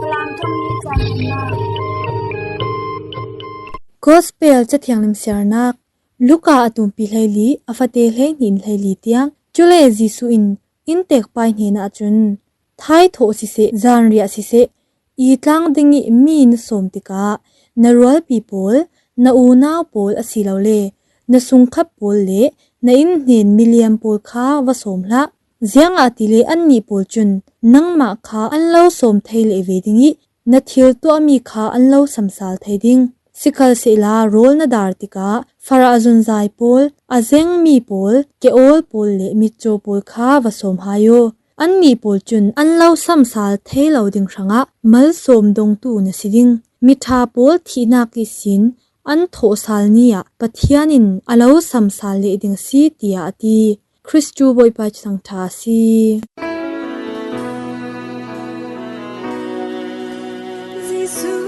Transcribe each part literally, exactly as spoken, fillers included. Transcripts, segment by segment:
Falam thum ni chan na. Gospel Cathiang limsiarnak. Luka a tumpi hleili, a fate hleihnih in hleili tiang. Cule Jesuh in inntekpai hnenah cun, "Thaithawh siseh, zanriah siseh, i tlang ding ih mi na sawm tikah, na rualpi pawl, na unau pawl asilole na sungkhap pawl le na innhnen miliam pawl kha va sawm hlah. Ziangahtile annih pawl cun nangmah kha an lo sawm thei leh ve ding ih, na thil tuahmi kha an lo samsal thei ding. Sikhalsehla rawl na dar tikah Farah zunzai pawl, a zengmi pawl, ke-awl pawl le mitcaw pawl kha va sawm hai aw. Annih pawl cun an lo samsal thei lo ding hrangah malsawm dongtu na si ding. Miṭha pawl thihnak ihsin an thawhsal ni ah Pathian in a lo samsal leh ding a si," tiah a ti. Khristu Bawipa ih Thuthang ṭha a si. Jesuh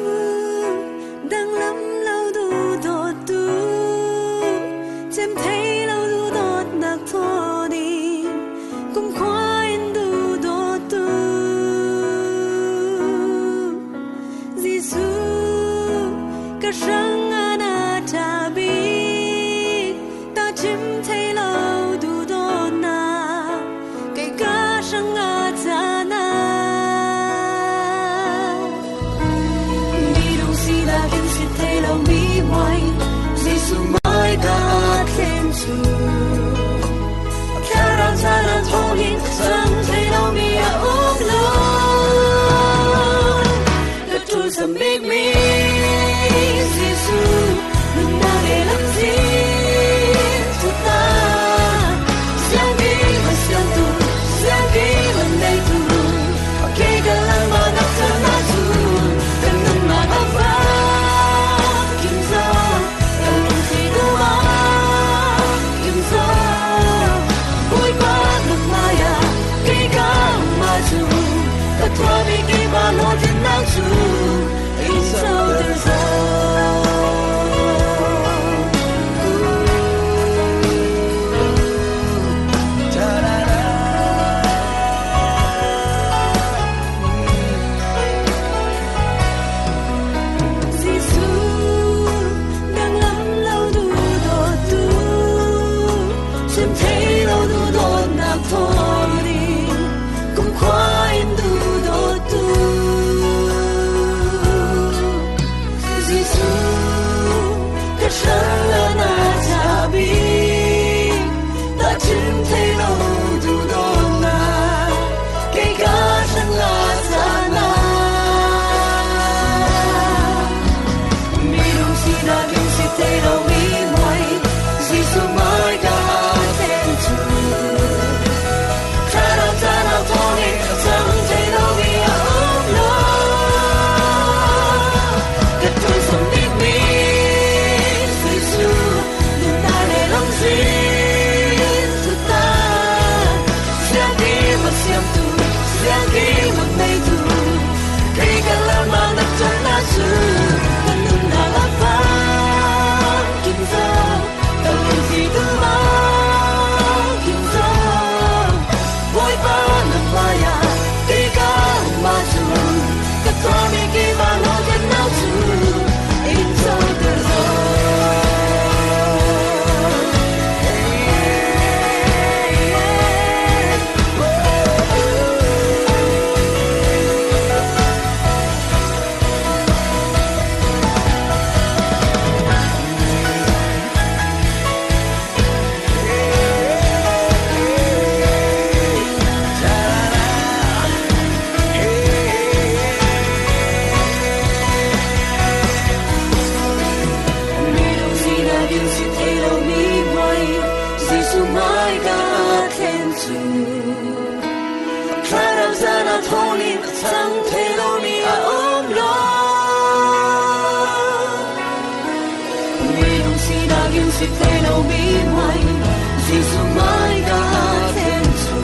danglam lo duhdawttu, cem thei lo duhdawtnak thawn in kumkhua in duhdawttu, Jesuh ka hrangah na ṭha bik, tahṭhim thei lo duhdawtnak kei ka hrangah caan ah. Minung sinak in si thei lo mi mai, Jesuh mai ka a thlen cu, Thlarau caan ah thawng in cang thei lo mi a um lo. Ka ṭul sam bikmi Jesuh nunnak le lamzin thutak, ziangkim a siamtu, ziangkim a neitu, a kei ka langmang nak caan ah cun ka nunnak a va kim zo. Ka lungsi tu mah kim zo, Bawipa na hmaiah kei ka um ahcun ka tuahmi keimah hlawhtlinnak cu in zoter zo. Jesuh danglam lo duhdawttu, cem thei lo duhdawtnak thawn in kumkhua in duhdawttu, Jesuh ka hrangah na ṭha bik, tahṭhim thei lo duhdawtnak kei ka hrangah caan ah. Minung sinak in si thei lo mi mai, Jesuh mai ka a thlen cu, Thlarau caan ah thawng in cang thei lo mi a um lo. Ka ṭul sam bikmi Jesuh nunnak le lamzin thutak, ziangkim a siamtu, ziangkim a neitu, kei ka langmang nak caan ah cun ka nunnak a va kim zo. Ka lungsi tu mah kim zo, Bawipa na hmaiah kei ka um ahcun ka tuahmi keimah hlawhtlinnak cu in zoter zo. Minung sinak in si thei lo mi mai, Jesuh mai ka a thlen cu, Thlarau caan ah thawng in cang thei lo mi a um lo. Minung sinak in si thei lo mi mai, Jesuh mai ka a thlen cu,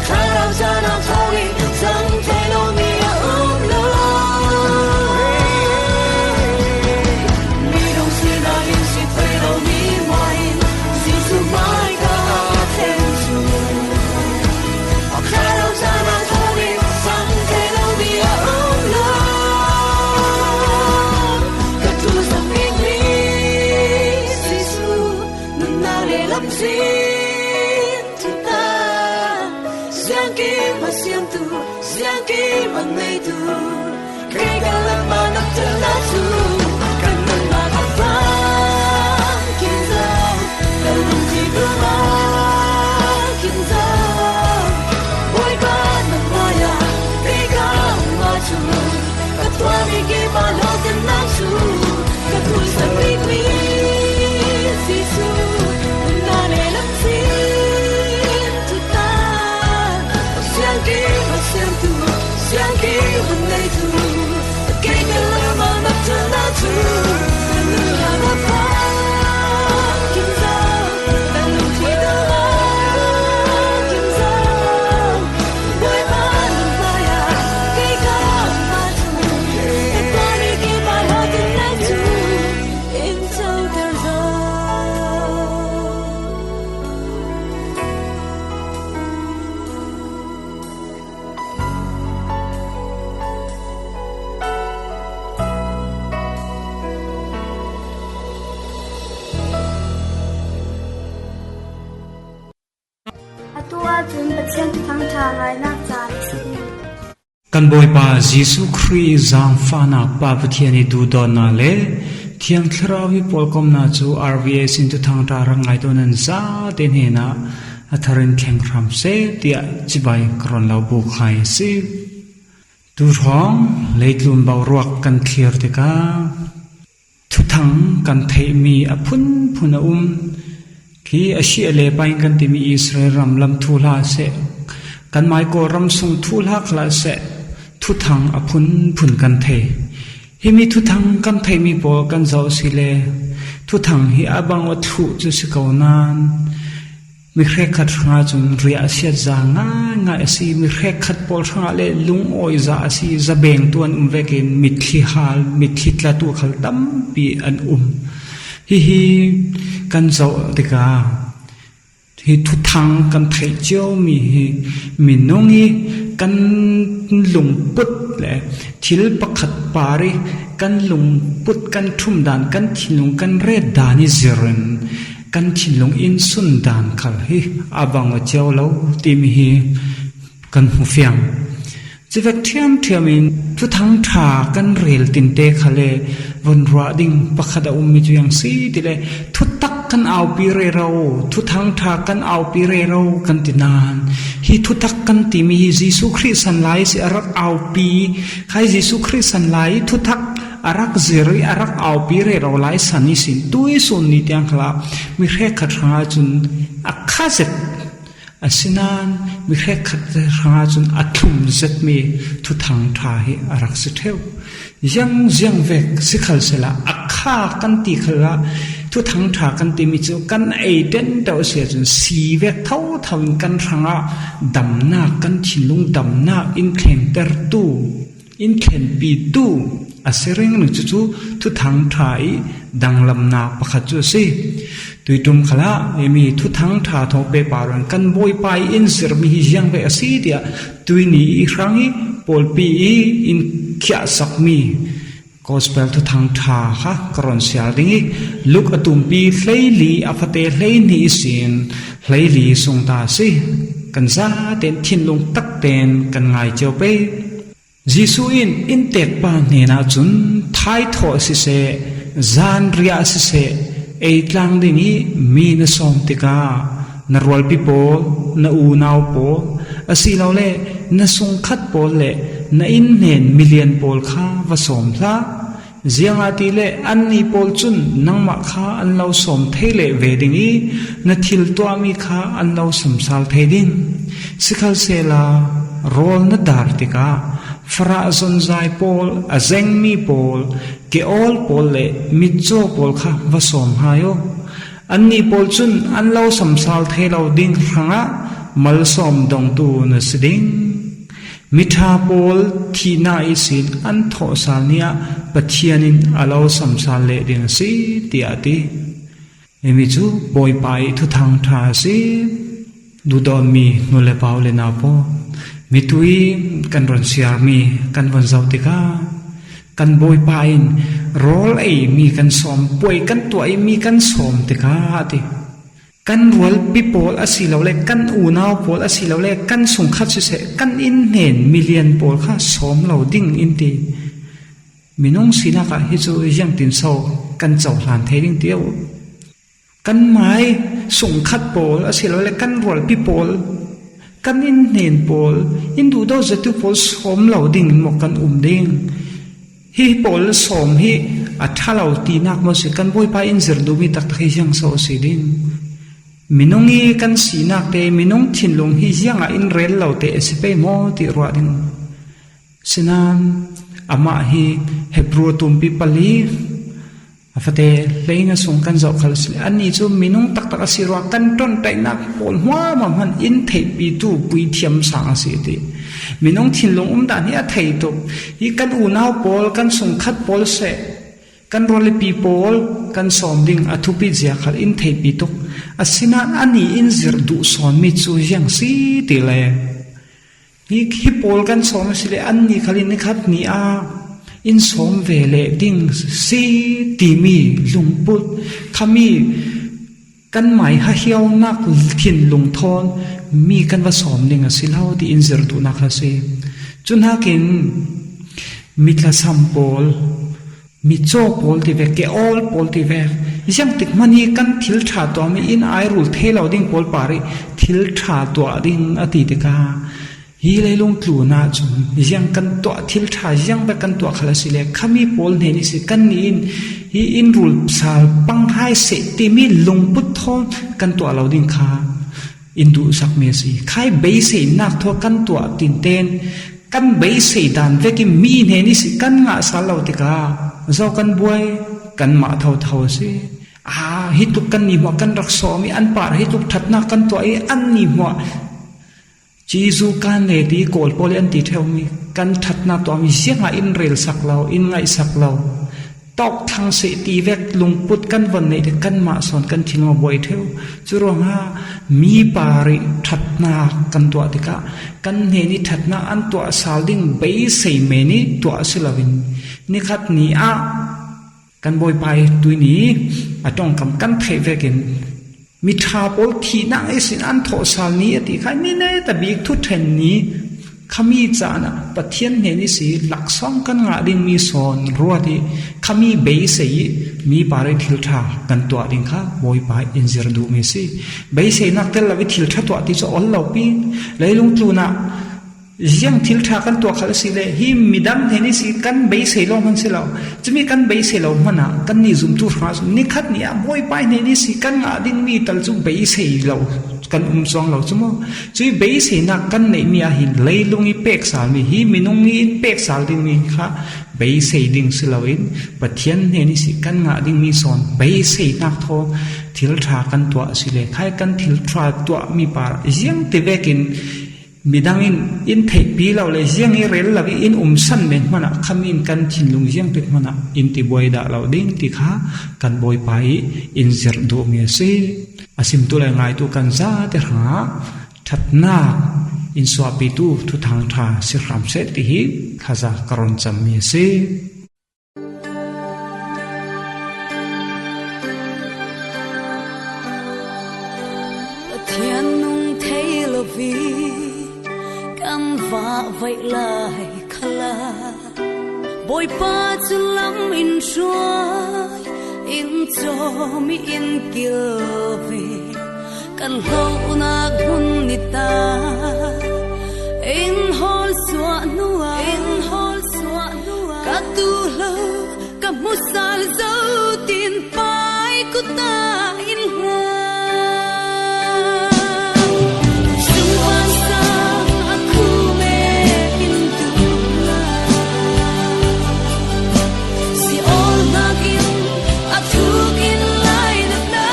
Thlarau caan ah thawng in cang thei lo mi a um lo. Minung sinak in si thei lo mi mai, Jesuh mai ka a thlen cu, Thlarau caan ah thawng in cang An neitu, kei ka lam a nak tel na tu, kan nun ma ka fang kin zo, kan nun ti tu ma kin zo. Boy ba na maya, kei ka ma tu, ka tua mi kei ba lo tel na tu, ka tu sa mi mi si su, na le lam sin tu ta. Siang ke, siang tu, siang ke, mun nai tu, ke ke la ma na tu na tu, na nu la na pa, kim za, na nu ti da la, kim za, boy ma na pa ya, ke ka ma tu, ke pa ni ke pa la tu na tu, in so there's a A tu ahcun Pathian Thuthang ṭha ngainak caan a si ding. Kan Bawipa Jesuh Khrih zaangfahnak Pa Pathian i duhdawtnak le Thiang Thlarau i pawlkomhnak cu R V A sin Thuthang ṭha rak ngaitu nan zate hnenah a thar in thleng hram seh tiah cibai ka run lo buk hai a si. Tu hrawng leitlun boruak kan thlir tikah thuthang kan theihmi a phunphun a um. Khi a si a le pain kan timi Israel ram lam thuhla seh, kanmai Kawlram sung thuhla khal ah seh, thuthang a phunphun kan thei. Himi thuthang kan theihmi pawl kan zoh si le, thuthang hi a bang a thluh cu si ko nain, mi hrekkhat hrangah cun riahsiat za ngaingai a si. Mi hrekkhat pawl hrangah le lungawi za a si. Zabengtu an um vekin mitthli hal, mitthli tlatu khal tampi an um. Hihi kan zoh tikah hi thuthang kan theih ciomi hi minung i kan lungput le thil pakhat par i kan lungput kan ṭhum dan, kan thinlung kan ret dan i zir in kan thinlung in sun dan khal hi a bang aw cio lo timi hi kan hmu fiang. Cuvek ṭhiamṭhiam in Thuthang ṭha kan rel tinte khal le von ruah ding pakhat a ummi cu ziang si tile, thutak kan aupi rero, Thuthang ṭha kan aupi rero kan ti nain, hi thutak kan timi hi Jesuh Khrih san lai si a rak aupi, khai Jesuh Khrih san lai thutak a rak zir i a rak aupi rero lai san ihsin tui sun ni tiang khalah mi hrekkhat hrangah cun a kha zet. Asinain mi hrekkhat hrangah cun a thlum zetmi Thuthang ṭha hi a rak si ṭheu. Ziang ziang vek si khal sehla, a kha kan ti khalah Thuthang ṭha kan timi cu kan ei ṭen deuh si ahcun si vek thotho in kan hrangah damnak, kan thinlung damnak in thlengtertu, in thlenpitu a si ringring. Cucu Thuthang ṭha i danglamnak pakhat cu a si. Tuiṭum khalah himi Thuthang ṭha thawng pehpar in kan Bawipa i in zirmi hi ziang ve a si tiah tuini i hrang i pawlpi i in khiahsakmi Gospel Thuthang ṭha kha ka run siar ding i, Luke a tumpi hleili a fate hleihnih ihsin hleili sung ta a si. Kan zaten thinlung takten kan ngai cio pei. Jesuh in inntekpa hnenah cun, "Thaithawh siseh, zanriah siseh, ei tlang ding i mi na sawm tikah na rualpi pawl, na unau pawl, asilole na sungkhat pawl le na innhnen milian pawl kha va sawm hlah. Ziangahtile annih pawl cun nangmah kha an lo sawm thei leh ve ding i, na thil tuahmi kha an lo samsal thei ding. Sikhalsehla rawl na dar tikah farah zonzai pawl, a zengmi pawl, ke-awl pawl le mitcaw pawl kha va sawm hai aw. Annih pawl cun an lo samsal thei lo ding hrangah malsawm dongtu na si ding. Miṭha pawl thihnak ihsin an thawhsal ni ah Pathian in a lo samsal leh ding a si," tiah a ti. Himi cu Bawipa i Thuthang ṭha a si. Duhdawtmi nu le pa u le nau pawl, mitui kan run siarmi kan vun zoh tikah kan Bawipa in rawl eimi kan sawm, puai kan tuah i mi kan sawm tikah a ti. Kan rualpi pawl a si lo le, kan unau pawl a si lo le, kan sungkhat siseh, kan inn hnen milian pawl kha sawm lo ding in ti. Minung sinak ah hi cu ziangtin so kan cohlan thei ding ti uh. Kan mai sungkhat pawl a si lo le, kan rualpi pawl, kan inn hnen pawl, in duhdaw zetu pawl sawm lo ding in maw kan um ding. Hi pawl sawm hi a ṭha lo tinak maw si, kan Bawipa in zir duhmi taktak hi ziang so a si ding. Minung i kan sinak te, minung thinlung hi ziangah in rel lo te a si pei maw ti ruah ding. Sinan amah hi Hebru tumpi pali, a fate hleinga sung kan zoh khal a si le, anni cu minung taktak a si ruah kan ṭonṭaihnak pawl hmuahhmuah hman in theihpitu puithiam sang a si a ti. Minung thinlung umdan hi a thei tuk. Hi kan unau pawl, kan sungkhat pawl seh, kan rualpi pawl kan sawm ding a thupi zia khal in theihpi tuk. Asinain anni in zir duh sawnmi cu ziang si ti le, hi, hi pawl kan sawm a si le, anni khal in nikhat ni ah in sawm ve leh ding si timi lungput khami kan mai hahiaunak thinlung thawn mi kan va sawm ding a si lo ti in zir duhnak a si. Cu hnakin mi tlasam pawl, mi caw pawl ti vek, ke awl pawl ti vek, ziangtik hmanh hi kan thil ṭha tuahmi in aa rul thei lo ding pawl par i thil ṭha tuah ding a ti tikah, hi leilung tlun ahcun ziang kan tuah, thil ṭha ziang bek kan tuah khal a si le, khami pawl hnen ihsi kannih in hi in rul sal pang hai seh timi lungput thawn kan tuah lo ding kha in duhsakmi a si. Khai beiseinak thaw kan tuah tinten kan beisei dan vekin mi hnen ihsi kan ngah sal lo tikah zo kan buai, kanmah thotho a si. Aa, hi tluk kan nih hmuah kan rak sawm i an par hi tluk ṭhatnak kan tuah i an nih hmuah Jesuh kan le ti Kawl pawl i an ti ṭheumi kan ṭhatnak tuahmi ziangah in relsak lo, in ngaihsak lo. Tawk thang seh ti vek lungput kan von neih te kanmah sawn kan thinlung a buai ṭheu. Cu ruangah mi par i ṭhatnak kan tuah tikah kan hnen i ṭhatnak an tuah sal ding beisei men i tuah a si loin nikhat ni ah kan Bawipa i tuihni a ṭongkam kan theih vekin miṭha pawl thihnak ihsin an thawh sal ni a ti kha, ni neta bik thuṭhen ni khami caan ah Pathian hnen ihsi laksawng kan ngah dingmi sawn ruat i khami beisei i mi par i thil ṭha kan tuah ding kha Bawipa in zir duhmi a si. Beiseinak tel lo i thil ṭha tuah ti cu a ol lo pi. Leilung tlun ah ziang thil ṭha kan tuah khal a si le, hi midang hnen ihsi kan beisei lo hmanh si lo. Cumi kan beisei lo hmanh ah kannih zumtu hrangah cun nikhat ni ah Bawipa hnen ihsi kan ngah dingmi tal cu beisei lo kan um cuang lo cu maw? Cui beiseinak kan neihmi ah hin leilung i pek salmi, hi minung i in pek sal dingmi kha beisei ding si loin Pathian hnen ihsi kan ngah dingmi sawn beiseinak thaw thil ṭha kan tuah a si le, khai kan thil ṭha tuahmi par ziang ti vekin midang in in theihpi lo le ziang i rel lo i in umsan men hmanh ah khami in kan thinlung ziangtik hmanh ah in ti buai dah lo ding ti kha kan Bawipa i in zirh duhmi a si. A simtu le ngaitu kan zate hrangah ṭhatnak in suahpitu thuthang ṭha si hram seh ti hi thaza ka run cammi a si. Pathian nung thei lo vi kan vah vaih lai khala, Bawipa cu lam in hruai, in cawm i in kil ve. Kan hlohnak hmun ni ta, in hawl suah hnuah, in hawl suah hnuah ka tu lo, ka hmu sal zo tin pai kut ah in hngak. Sungvan sang a khum e in duh lai. Si awl hnakin a thuk in lainat hna.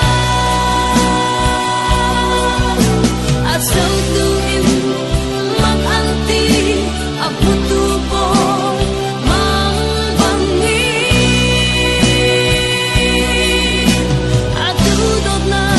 A cotu in mak an ti, a hmutu pawl mang bang hi. A duhdawtnak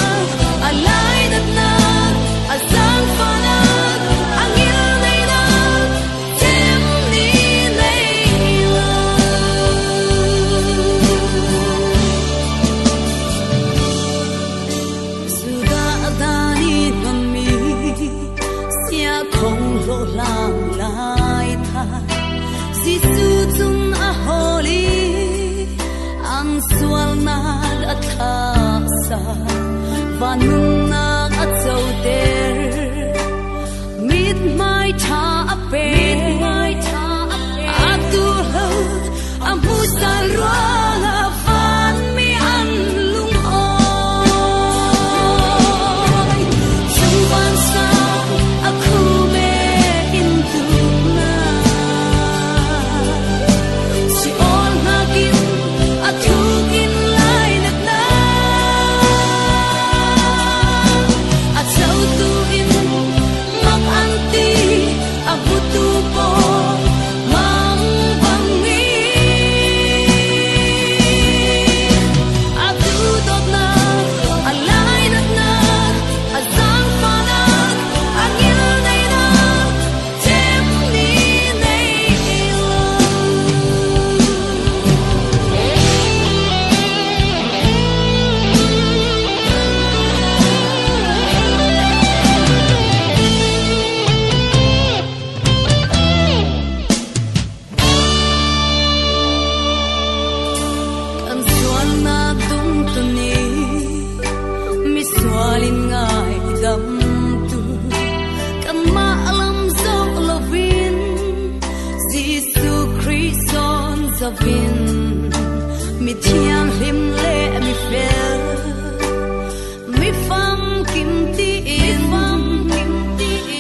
Sualnak a thlahsak, van nunnak a coter, mithmai ṭha a pek, a tuhlo a hmuhsal ruangah vanmi an lungawi. Cungvansang a khum e in duhnak, Sheol hnakin a thukin lainatnak, a cotu in mak an ti, a hmutu pawl mangbang in a duhdawtnak, a lainatnak, a zaangfahnak, a ngilneinak, cem ni nei lo. Kan sualnak dungtu nih misual in ngaidamtu, kanmah lam zoh loin Jesuh Khrih sawn zoin, mithianghlim le mifel, mifamkim tiin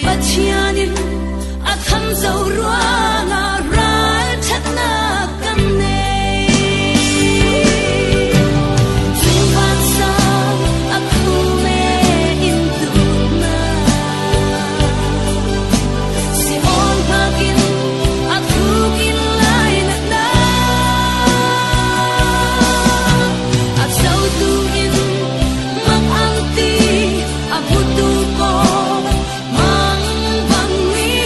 Pathian in a khan zo ruangah ralṭhatnak kan nei. Cungvansang a khum e in duhnak, Sheol hnakin a thukin lainatnak, a cotu in mak an ti, a hmutu pawl mangbang in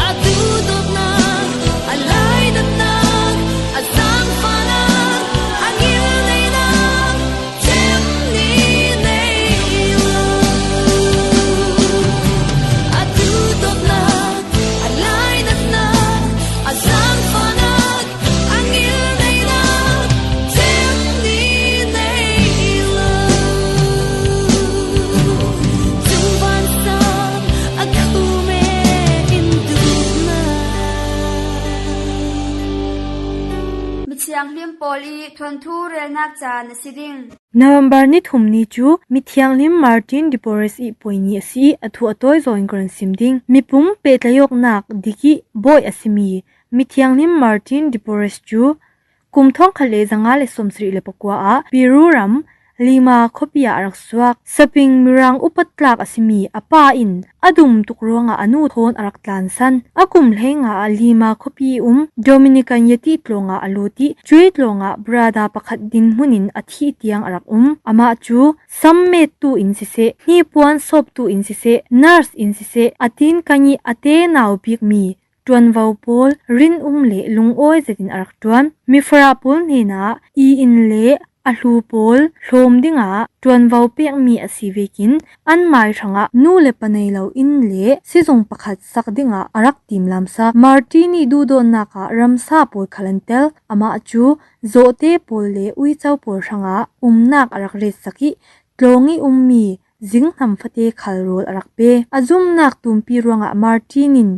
a duhdawtnak, a lainatnak, a zaangfahnak, a ngilneinak, cem ni nei lo. A duhdawtnak, a lainatnak, a zaangfahnak, a ngilneinak, cem ni nei lo. Cungvansang a khum e in duhnak. Mithianghlim pawl i thuanthu relnak caan a si ding. November ni thum ni cu mithianghlim Martin de Porres i puai ni a si i a thu a tawi zaw in ka run sim ding. Mipum pehtlaihawknak dik i bawi a simi mithianghlim Martin de Porres cu kum thawngkhat le zanga le sawmsarih le pakua ah Peru ram Lima khuapi ah a rak suak. Saping Mirang upat tlak a simi a pa in a dum tuk ruangah a nu thawn a rak tlansan. A kum hleinga ah Lima khuapi i um Dominican Yati tlawngah a lut i cuih tlawngah brada pakhat dinhmun in a thih tiang a rak um. Amah cu sam mettu in siseh, hnipuan sawptu in siseh, nurse in siseh, a tinkan i a tenau bikmi ṭuanvo pawl rinum le lungawi zetin a rak ṭuan. Mifarah pawl hnenah i inn le a hlu pawl hlawm dingah ṭuanvo pekmi a si vekin an mai hrangah nu le pa nei lo inn le sizung pakhat sak dingah a rak timlamsak. Martin i duhdawtnak ah ramsa pawl khal an tel. Amah cu zawhte pawl le uico pawl hrangah umnak a rak retsak i tlawng i ummi zinghnam fate khal rawl a rak pe. A zumnak tumpi ruangah Martin in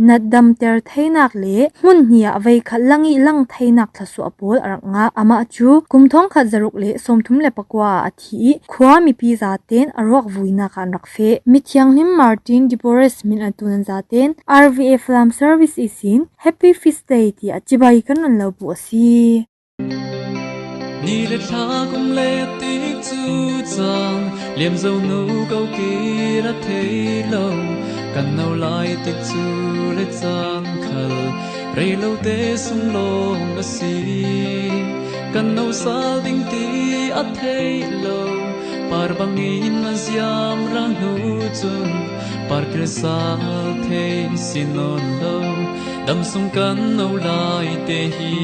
natdamter theinak le hmun hnih ah veikhat lang i lang theinak thlasuah pawl a rak ngah. Amah cu kum thawngkhat zaruk le sawmthum le pakua ah a thi i khua mipi zaten a ruak vuinak ah an rak feh. Mithianghlim Martin de Porres min an tun an zaten R V A Falam Service ihsin Happy Feast Day tiah cibai kan run lo bu a si. Ni le thla kum le tik cu caan liamzo nu ko kir a thei lo. Kan no lai tik cu le caan khal rei lo te sunglawm a si. Kan no sal ding ti a thei lo. Par bangin a ziam ra hnu cun par kir sal thei si nawn lo. Dam sung kan no lai te hi.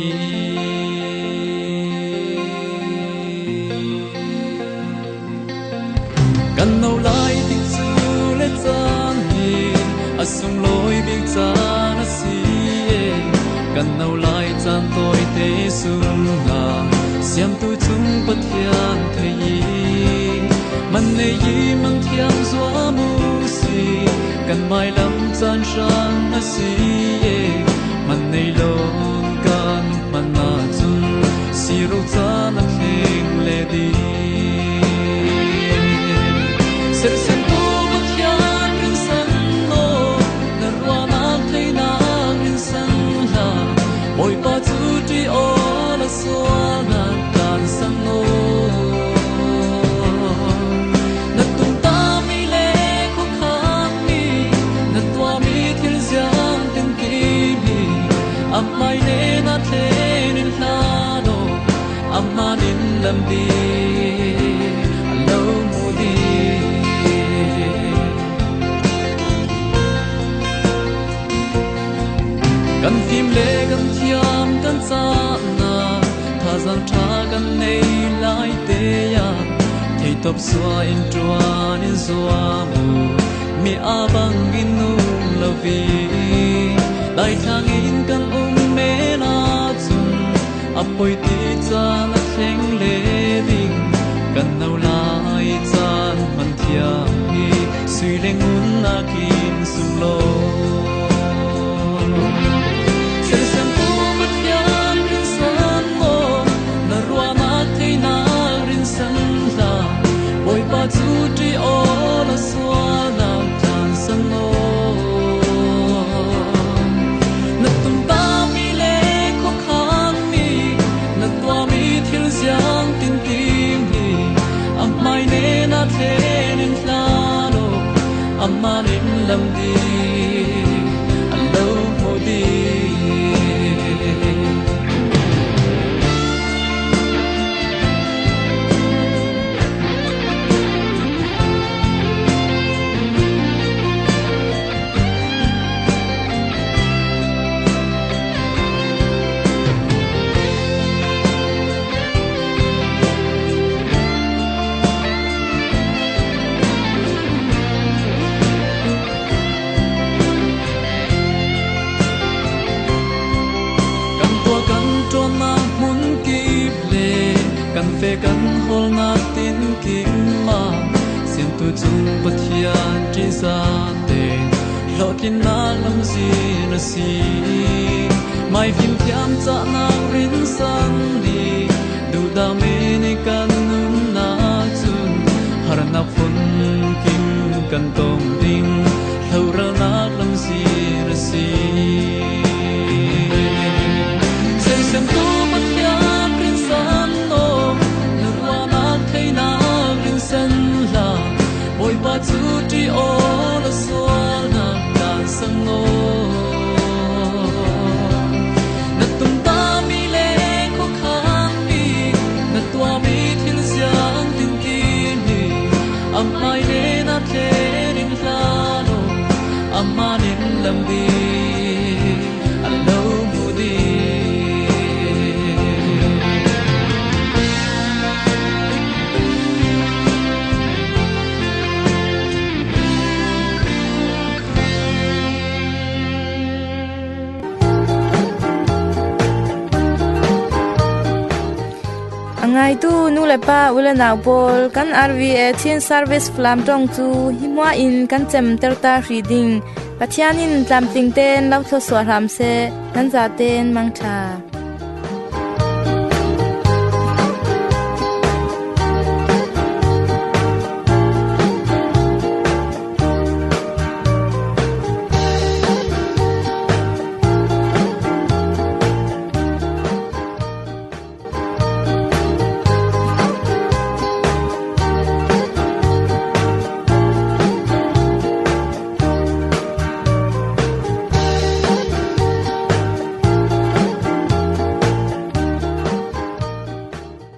Kan no lai tik cu le caan hi a sunglawi bik caan a si e. Kan no lai caan Sungah siamtu cung Pathian thei i, man nei i man thiam zuam uh si. Kan mailam caan hrang a si e, man nei lawng kan hman ahcun siro caan a thleng le ding. Sersiamtu Pathian rinsan aw, na ruahnak theinak rinsan hlah. Bawipa cu ṭih aw, na sualnak kan sang aw. Na tumtahmi le khuakhanmi, na tuahmi thil ziang tintin hi, amah hnen ah thlen in hlan aw, amah nih lam dih a lo hmu dih. Kan fim le kan thiam kan cahnak, thazaang ṭha kan nei lai te ah, theihtawp suah in ṭuan in zuam uh, mi aa bang in um lo i, Laitlang in kan um men ahcun, a poi ti caan a thleng le ding. Kan no lai caan hman thiam hi sui le ngun ah kin sunglawi. Sersiamtu Pathian rinsan aw, na ruahnak theinak rinsan hlah. Bawipa cu ṭih aw, na sualnak kan sang aw. Na tumtahmi le khuakhanmi, na tuahmi thil ziang tintin hi, amah hnen ah thlen in hlan aw, amah nih lam dih a lo hmu dih. Kan tuah kan ṭuannak hmun kip le kan feh kan hawlnak tin kim ah, siamtu cung Pathian ṭihzate hlawhtlinnak lamzin a si. Mai fimthiam cahnak rinsan nih duhdah men i kan nunnak cun harnak funkim kan tong ding hlohralnak lamzin a si. Sersiamtu Pathian rinsan aw, na ruahnak theinak rinsan hlah. Bawipa cu ṭih aw, na sualnak kan sang aw. Na tumtahmi le khuakhanmi, na tuahmi thil ziang tintin hi, amah hnen ah thlen in hlan aw, amah nih lam dih a lo hmu dih. A ngaitu nu le pa, u le nau pawl, kan R V A Chin Service Falam ṭong cu hi hmuah in kan cemter ta hrih ding. Pathian in tlamtling tein lo thluasuah hram seh, nan zatein mangṭha.